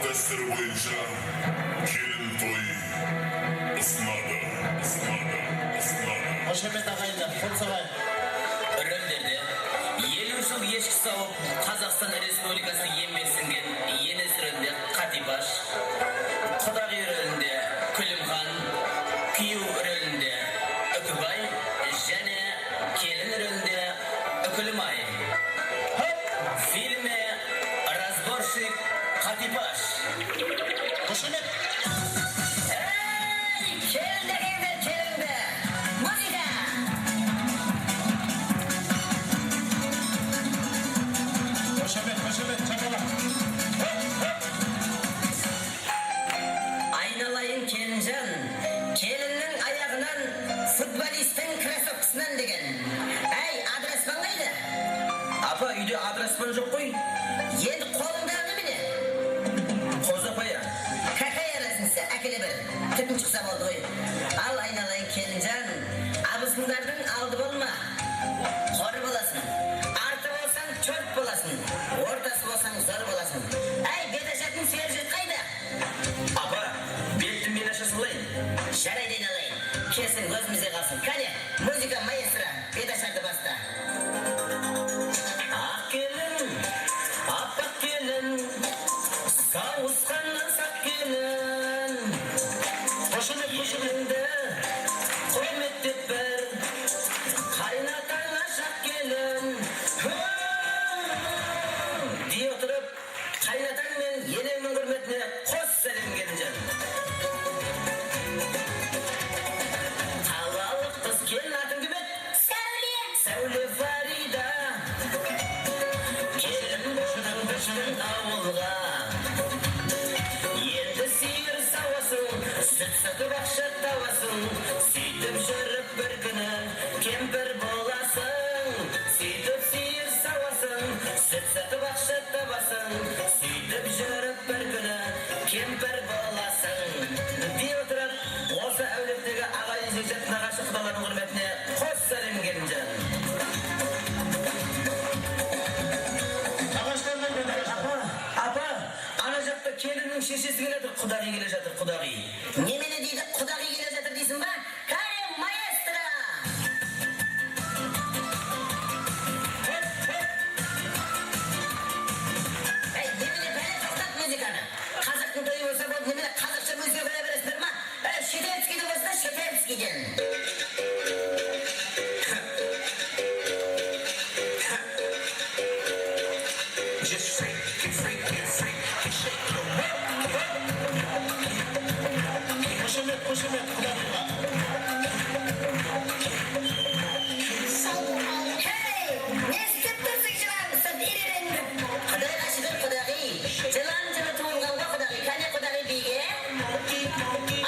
Дәстүрі бойынша келін той ұсынады, ұсынады, ұсынады. Қошемет, ағайындар, қол соғайық. Рөлдерде 50 жыл ешкі сауып, Қазақстан Республикасының еңбек сіңген енесі рөлінде Қатипаш, құдағи рөлінде Күлімхан, күйеу рөлінде Үкібай және келін рөлінде Үкілімай. В фильме «Разборщик Қатипаш». Қошемет. Ей, келінді келді, келінді! Музыка! Қошемет, қошемет, шапалақ! Хоп, хоп! Айналайын келінжан, келіннің аяғынан, футболисттің кроссовкасынан деген. Әй, адыраспан қайда? Апа, үйде адыраспан жоқ қой. Енді қолыңдағы немене? Қозапая. Какая разница, әкеле бер. Түтін шықса болды ғой. Ал, айналайын келінжан, абысындардың алды болма. Қор боласың. Арты болсаң, төрт боласың. Ортасы болсаң, зор боласың. Әй, бет ашатын сиыр жігіт қайда? Апа, бетті мен аша салайын. Жарайды, айналайын. Келсін, өзімізде қалсын. Кәне, музыка, маэстро, бет ашарды баста. Ақ келін, аппақ келін, сауысқаннан сақ келін. Қошемет, қошемет! Еліңді құрметтеп бір қайнатаңа жақ келін дей отырып, қайнатаң мен енеңнің құрметіне қос сәлем, келінжан. Қалалық қыз келін, атың кім еді? Сәуле! Сәуле Фарида, келін болдың біздің ауылға. Енді сиыр сауасың, сүт сатып ақша табасың. Сөйтіп жүріп бір күні кемпір боласың. Сөйтіп сиыр сауасың, сүт сатып ақша табасың. Сөйтіп жүріп бір күні кемпір боласың дей отырып, осы әулеттегі ағайын, жекжат, нағашы, құдалардың құрметіне қос сәлем, келінжан. Нағашылардан бер, нағашы. Апа, апа, ана жақта келіннің шешесі келе жатыр, құдағи келе жатыр, құдағи. Немене дейді, құдағи келе жатыр дейсің ба? Кәне, маэстро! Хоп, хоп! Әй, немене бәле, тоқтат музыканы. Қазақтың тойы болса болды, немене қазақша музыка қоя бересіңдер ма? Әй, шетелскийден болса да, шетелскийден. Just freak it, freak it, freak it, shake your Қошемет, қошемет құдағиға! Hey, не істеп тұрсың жылан ұстап ирелеңдеп? Құдайға шүкір, құдағи. Жылан жылы туылған ғой, құдағи. Кәне, құдағи, биге.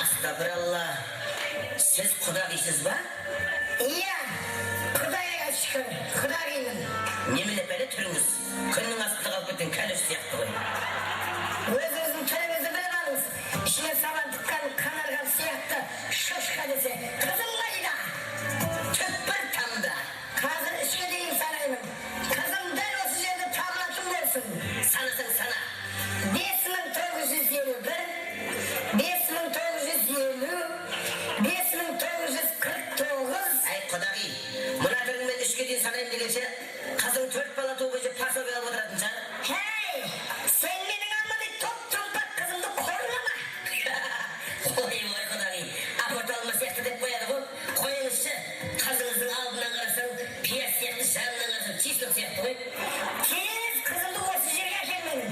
Астапыралла, сіз құдағисыз ба? Иә, құдайға шүкір, құдағимын. Немене бәле, түріңіз күннің астында қалып кеткен кәлөш сияқты ғой. Өзіңіздің түріңізді біліп алыңыз. Ішіне сабан тыққан қанарған сияқты шошқа десе, қызым қайда? Түкпір тамда. Қазір 3-ке дейін санаймын. Қызым дәл осы жерде табылатын болсын. Санасаң, сана. 5951, 5950, 5949. Әй, құдағи, мына түріңмен 3-ке дейін санаймын дегенше, қызың төрт бала туып, өзі пособие алып отыратын шығар. Хей, сен менің алмадай топ томпақ қызымды қорлама. Ой, ой, құдағи, апорт алма сияқты деп қояды ғой. Қойыңызшы, қызыңыздың алдынан қарасаң, пияз сияқты, жанынан қарасаң, чеснок сияқты ғой. Тез қызымды осы жерге әкел менің.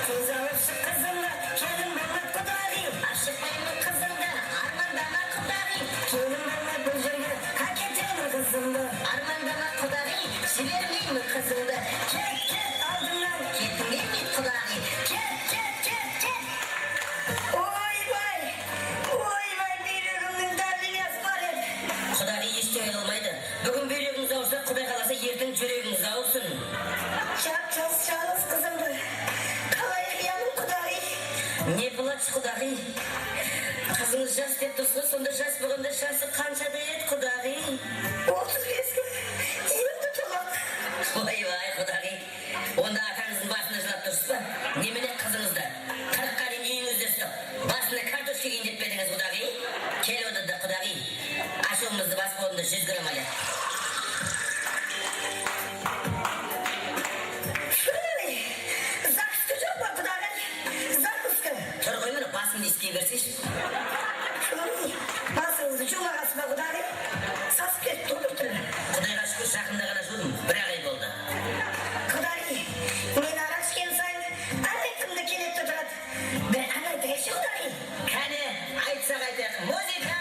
Тез алып шық қызымды, келін болмап, құдағи. Ашықпаймын. Қызымды, армандама, құдағи. Келін болмай бұл жерге әкетемін қызымды. Армандама, құдағи, жібермеймін қызыңды. Кет, кет алдымнан. Кеткім келмейді, құдағи. Кет, кет, кет, кет. Ойбай, ойбай, бүйрегімнің давлениесі бар еді. Құдағи, ештеңе қылмайды. Бүгін бүйрегіңіз ауырса, құдай қаласа, ертең жүрегіңіз ауырсын. Жап жас жалғыз қызымды қалай қиямын, құдағи? Не плачь, құдағи. Қызыңыз жас деп тұрсыз ғой, сонда жас болғанда жасы қаншада еді, құдағи? 35-ке енді толады. Ойбай, құдағи, онда атаңыздың басында жылап тұрсыз ба? Немене, қызыңызды Келейін деп пе едіңіз, құдағи? Кел отырды, құдағи. Ашуымызды басып, орында 100 грамм алайық. Фуй, закуска жоқ па, құдағи? Закуска. Тұр ғой, міне, басымды иіскей берсейші. Фуй, басыңызды жумағансыз ба, құдағи? Сасып кетті ғой біртүрлі. Құдайға шүкір, жақында ғана жудым, бір ақ ай болды. Құдағи, мен арақ ішкен сайын ән айтқым да келеді де тұрады. Бір ән айтайықшы, құдағи. Кәне, айтсақ, айтайық. Музыка!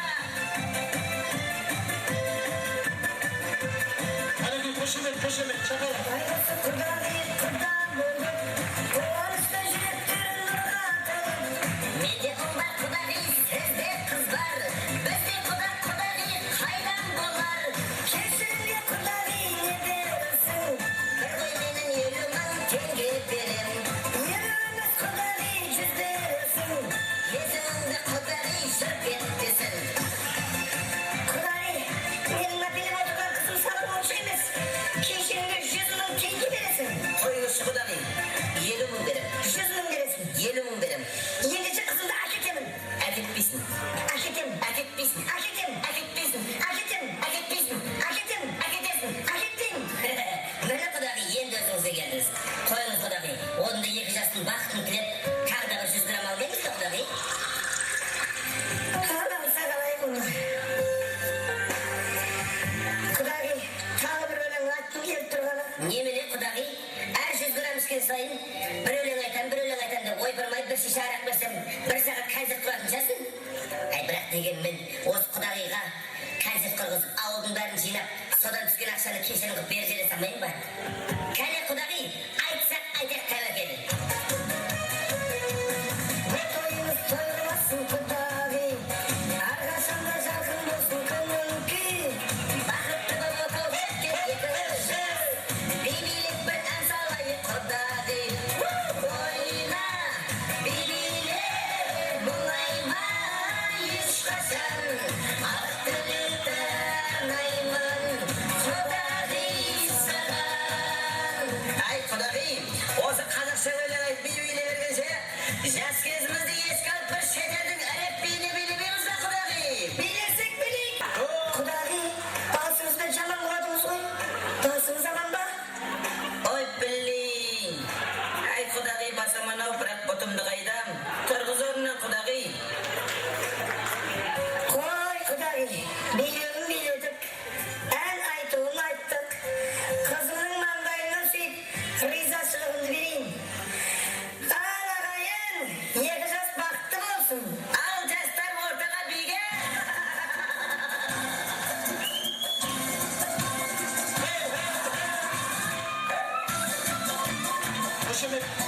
Қанекей, қошемет, қошемет, шапалақ. Құдай болса, құдағи, құда болып, қуанышта жүректер нұрға толып. Менде ұл бар, құдағи, сізде қыз бар. Бізде құда, құдағи, қайдан болар? Кешірімге, құдағи, не бересің? Бір қой менен 50 000 теңге берем. 50 емес, құдағи, 100 бересің. Есіміңді, құдағи, жырп етпесін. Құдағи, менің мәпелеп отырған қызым саған онша емес. Кешірімге 100 000 теңге бересің. Қойыңызшы, құдағи, 50 000 берем. 100 000 бересің. 50 000 берем. Ендеше қызымды әкетемін. Әкетпейсің. Әкетемін. Әкетпейсің. Әкетемін. Әкетпейсің. Әкетемін. Әкетпейсің. Әкетемін. Әкетесің. Әкетпеймін. Міне, құдағи, енді өзіңізге келдіңіз. Қойыңыз, құдағи, онда екі жастың бақытын тілеп, тағы да бір 100 грамм ал дейміз бе, құдағи? Аман сағалайық оны. Құдағи, тағы бір өлең айтқым келіп тұрғаны. Немене, құдағи, әр 100 грамм ішкен сайын бір өлең айтамын, бір өлең айтамын деп, ойпырмай, бір шише арақ берсем, бір сағат концерт құратын шығарсың. Әй, бірақ дегенмен осы құдағиға концерт құрғызып, ауылдың бәрін жинап, содан түскен ақшаны кешірім қылып беріп жібере салмайын ба? Кәне, құдағи, айтсақ, айтайық, тәуекел. Бұл тойымыз той болсын, құдағи. Әрқашанда жарқын болсын көңіл күй. Бақытты болып отау біткен екі жас. Би билеп бір ән салайық, құдағи. Ойна, би билеп, мұңайма ешқашан. Ақ тілекті арнаймын, құдағи, саған. Ай, құдағи, осы қазақша өлең айтып, би билей бергенше, жас кезімізді еске алып, бір шетелдің рэп биіне билемейміз бе, құдағи? Билесек, билейік. Құдағи, басыңызбен жаман құладыңыз ғой. Басыңыз аман ба? Ой, блин. Ай, құдағи, басым анау, бірақ бұтымды қайдам? Тұрғыз орнынан, құдағи. Қой, құдағи, билеуін биледік, ән айтуын айттық. Қызымның маңдайынан сүйіп, ризашылығымды берейін. Ал, ағайын, екі жас бақытты болсын. Ал, жастар, ортаға биге! Қошемет.